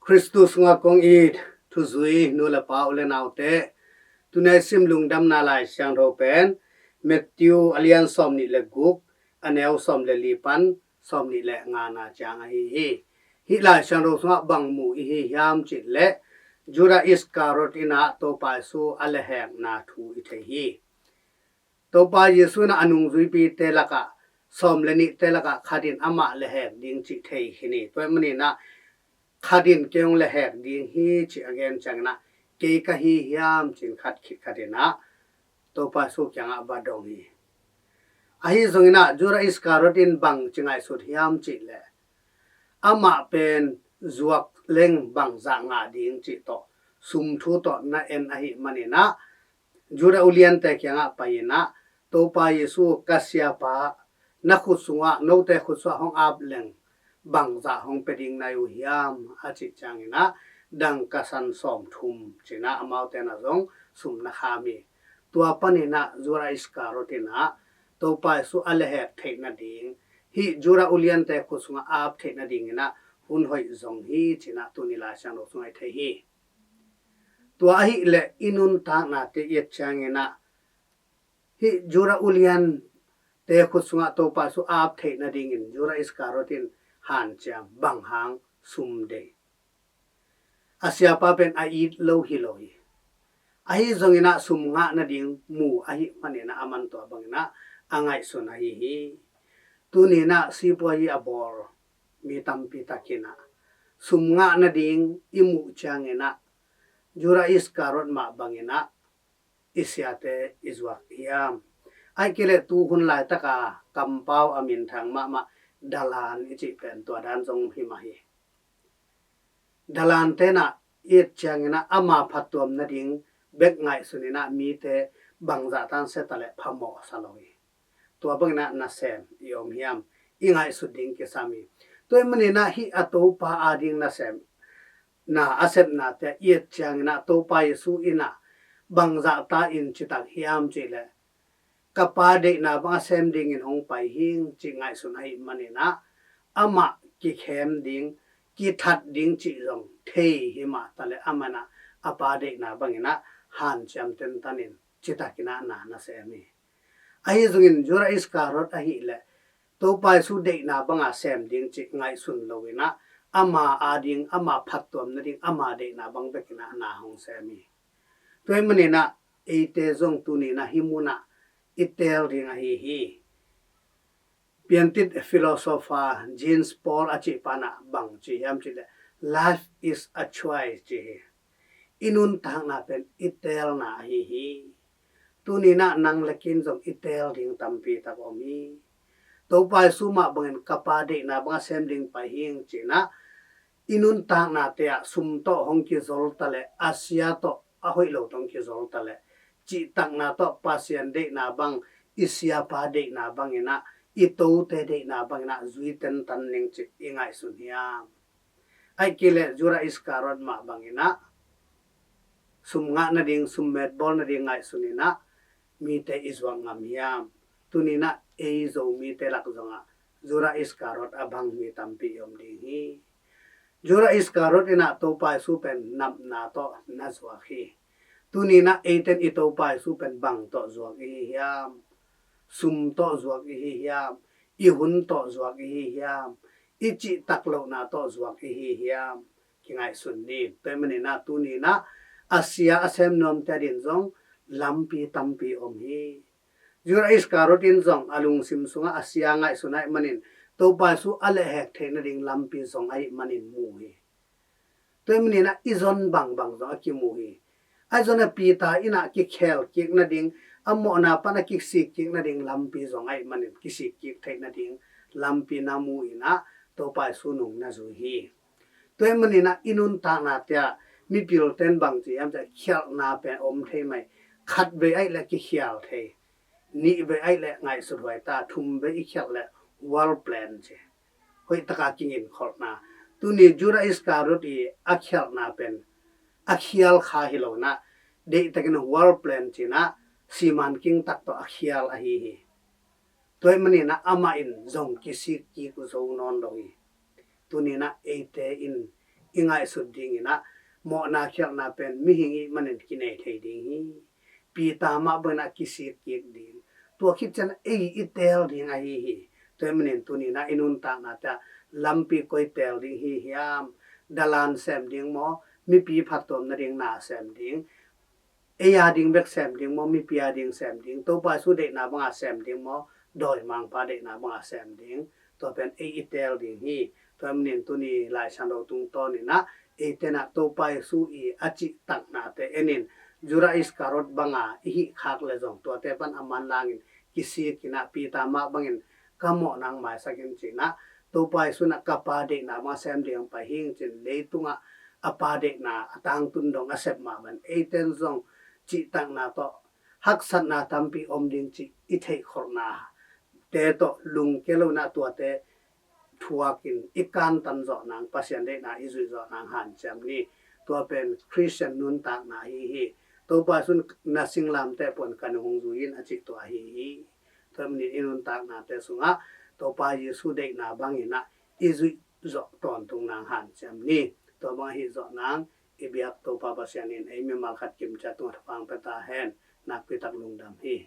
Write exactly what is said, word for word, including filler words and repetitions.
Khristu sungah kong it thuzui nu le pa, u le naute, tuni a i sim lungdamna Lai Siangtho pen Matthew a lian sawmnih le guk, a neu sawm le li pan sawmnih le ngana ciang ahi hi. Hih Lai Siangtho sungah bang mu i hi hiam cih leh, Judah Iskariot in ah Topa Jesu a lehhekna thu i thei hi. Topa Jesu in ah a nungzuipite lakah, sawm le nihte lakah khat in amah lehhek ding cih thei hi ni. Tua ahih manin ah khat in kei hong lehhek ding hi cih a gen ciangin ah, kei ka hi hiam ci-in khat khit khat in ah Topa Jesu kiangah va dong hi. Ahi zongin ah Judah Iskariot in bang ci ngaihsut hiam cih leh, amah pen zuak leng bangzah ngah ding cih tawh sum thu tawh na en ahih manin ah, Judah uliante kiangah pai-in ah, Topa Jesu, ka siapa, na khut sungah, note khut sungah hong ap leng bangzah hong pia ding na hi uh hiam, a cih ciangin ah, dangka san sawmthum ci-in ah amaute na zong sum na kham hi. Tua panin ah Judah Iskariot in ah Topa Jesu a lehhek theih nading, hih Judah uliante khut sungah ap theih nadingin ah hun hoih zong hi ci-in ah tuni Lai Siangtho sungah i thei hi. Tua ahih leh i nuntaknate i et ciangin ah, hih Judah uliante khut sungah Topa Jesu ap theih nadingin Judah Iskariot in hanciam, bang hang? Sum deih. A siapa pen a it lo hi lo hi. Ahi zongin ah sum ngah nading mu ahih manin ah aman tua bangin ah a ngaihsun ahi hi. Tuni in ah sipuazi a bawl mi tampi tak in ah sum ngah nading i muh ciangin ah, Judah Iskariot mah bangin ah i siate i zuak hiam? Ahih kei leh tu hun laitaka kampau a minthang mahmah dalan i cih pen tua dan zong hi mah hi. Dalante in ah i et ciangin ah ama phattuam nading bek ngaihsun in ah mite bangzah tan se ta leh phamawh sa lo hi. Tua bangin ah nasem i om hiam, i ngaihsut ding kisam hi. Tua ahih manin ah hih a Topa ading nasem na a sepnate i et ciangin ah Topa Jesu in ah bangzah ta in citak hiam cih leh, ka Pa deihna bang a sem dingin hong pai hing cih ngaihsun ahih manin ah, amah kikhem ding, kithat ding cih zong thei hi mah ta leh, amah in ah a Pa deihna bangin ah hanciam tentan in citak in ah na na sem hi. Ahi zongin Judah Iskariot ahih leh Topa Jesu deihna banga sem ding cih ngaihsun lo in ah, ama ading, ama phattuam nading, ama deihna bang bek in ah na hong sem hi. Tua ahih manin ah eite zong tuni in ah hih mun ah i teel ding ahi hi. Piantit philosopher Jean Paul a cih pa in ah bang ci hiam cih leh, "Life is a choice," ci hi. I nuntakna pen i teelna ahi hi. Tuni in ah nang le kei in zong i teel ding tampi tak om hi. Topa Jesu mah bangin ka Pa deihna bang a sem ding pai hing ci-in ah, i nuntaknate ah sum tawh hong kizol ta leh, a sia tawh, a hoih lo tawh hong kizol ta leh, cihtakna tawh Pasian deihna bang, i siapa deihna bangin ah, i tote deihna bangin ah zui tentan ning cih i ngaihsun hiam? Ahih kei leh Judah Iskariot mah bangin ah sum ngah nading, sum metbawl nading ngaihsun in ah mite i zuak ngam hiam? Tuni in ah ei Zomite lak zongah Judah Iskariot a bang mi tampi i om ding hi. Judah Iskariot in ah Topa Jesu pen napna tawh na zuak hi. Tuni in ah eite in i Topa Jesu pen bang tawh zuak i hi hiam? Sum tawh zuak i hi hiam? I hun tawh zuak i hi hiam? I cihtak lohna tawh zuak i hi hiam? Kingaihsun ni. Tua ahih manin ah tuni in ah a sia a sem nuamte adingin zong lampi tampi om hi. Judah Iskariot in zong a lungsim sungah a sia ngaihsun ahih manin, Topa Jesu a lehhek theih nading lampi zong ahih manin mu hi. Tua ahih manin ah i zon bangbang zong a kimu hi. Ahi zongin ah Peter in ah kikhel kik nading, a mawhna pan a kisik kik nading lampi zong ahih manin, kisik kik theih nading lampi na mu in ah Topa Jesu nung na zui hi. Tua ahih manin ah i nuntaknate ah mipilte'n bang ci hiam cih leh, khialhna pen om thei mai. Khat vei ahih leh kikhial thei, nih vei ahih leh ngaihsut huai ta, thum vei i khialh leh war plan ci. Hoih taka kinginkholhna. Tuni Judah Iskariot i a khialhna pen a khial kha hi lo in ah, deihtakin war plan ci-in ah siman king tak tawh a khial ahi hi. Tua ahih manin ah amah in zong kisik kik zo nawn lo hi. Tuni in ah eite in i ngaihsut dingin ah mawhna khialhna pen mihing i hih manin kinei thei ding hi. Peter mah bangin ah kisik kik ding. Tua khit ciang ei i teel ding ahi hi. Tua ahih manin tuni-in ah i nuntaknate ah lampi koi teel ding hi hiam? Dalan sem ding maw? Mipi phattuam nading na sem ding? Ei a ding bek sem ding maw? Mipi a ding sem ding? Topa Jesu deihna banga sem ding maw? Dawimangpa deihna banga sem ding? Tua pen ei i teel ding hi. Tua ahih manin tuni Lai Siangtho tungtawnin ah eite in ah Topa Jesu i a cihtaknate en in, Judas Iskariot banga i hih khak leh zong tuate pan a manlangin kisikin ah Peter mah bangin ka mawhna hong maisak in ci-in ah, Topa Jesu in ah ka Pa deihna banga sem ding hong pai hi ing ci-in leitungah a Pa deihna a tangtun dong a sep mah bangin eite in zong cihtakna tawh haksatna tampi om ding cih i theihkholhnate tawh lungkia lo-in ah tuate thuakin i kantan zawh nang, Pasian deihna i zuih zawh nang hanciam ni. Tua pen Khristian nuntakna ahi hi. Topa Jesu in na singlamteh puan ka nung hong zui in a cih tua ahi hi. Tua ahih manin i nuntaknate sungah Topa Jesu deihna bangin ah i zuih zawh tawntung nang hanciam ni. Tua bang ahi zawh nang i biak Topa Pasian in ei mimal khat kim ciat tungah thupha hong pia ta hen. Nakpi tak lungdam hi.